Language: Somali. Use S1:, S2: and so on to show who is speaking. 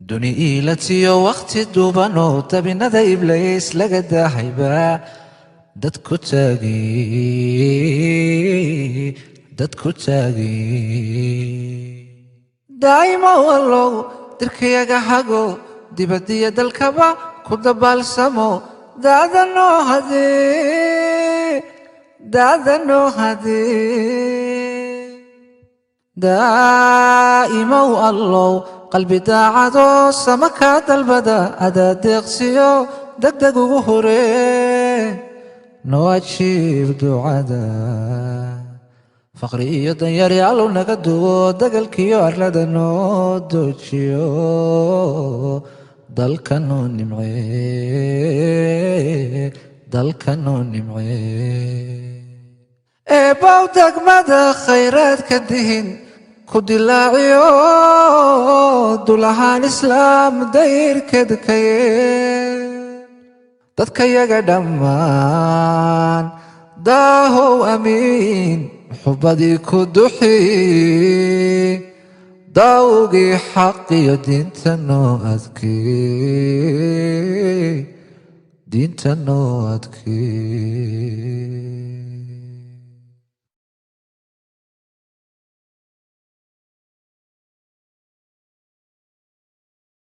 S1: Duni iilatiyo wakhti duubanoo dabinada iblays laga daahayba dad ku taagi, dad ku taagi. Daa'imo wallow dirkayaga hago, dibadiyo dalkaba ku dabaalsamo. Daadanoo hadee, daadanoo hadee. Daa'imow allow qalbi daacado sama kaa dalbada, adaa deeqsiyo degdeg ugu horee, noo ajiib ducada. Faqri iyo danyari allow naga duwo, dagalkiyo arlada noo doojiyo, dalka noo nimcee, dalka noo nimcee. Eebbow degmada khayraadka dihin ku dilaaciyo, dulahaan islaam dayrkeed kaye, dadkayaga dhammaan daahow amiin. Xubadii ku duxi, daawgii xaq iyo diinta noo adkee, diinta noo adkee.